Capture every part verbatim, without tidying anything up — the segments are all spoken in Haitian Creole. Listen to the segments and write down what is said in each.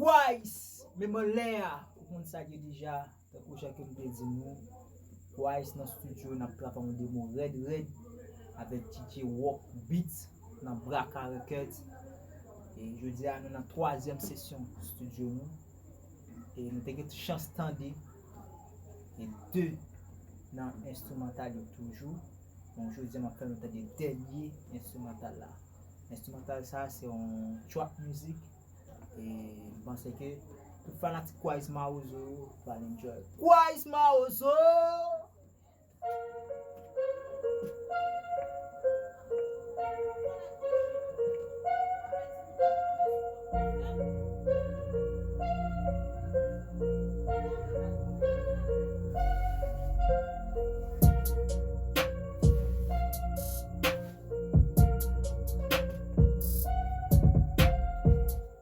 Twice, menm lè a, ou konn sa ki deja, tankou jan ke m te di nou, Twice nan studio, n ap travay yon demo rèd rèd avèk D J Rock Beats nan Braka Records. E jodi a, nou nan twazyèm sesyon studio nou. E nou te gen chans tande e de nan enstrimantal yo toujou. Bon, jodi a, m ap fè nou tande dènye enstrimantal la. Enstrimantal sa, se yon trap music. E m panse ke tout fanatik Quaizz Mawozo yo pral enjoy. Quaizz Mawozo!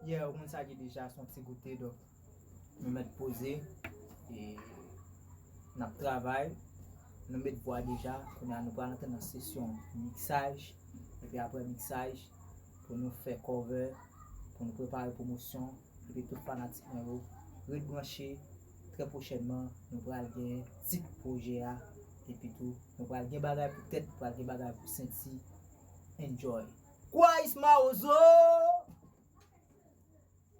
Yeah, ou konn sa ki deja, se yon ti goute, donk nou mèt poze e n ap travay. Nou met vwa deja, kounye a nou pral antre nan sesyon miksaj, epi apre miksaj, pou nou fè cover, pou nou prepare pwomosyon, epi tout fanatik mwen yo, ret branche, trè pwochènman, nou pral gen tit pwojè a, epi tou, nou pral gen bagay pou tèt, nou pral gen bagay pou senti, enjoy. Quaizz Mawozo!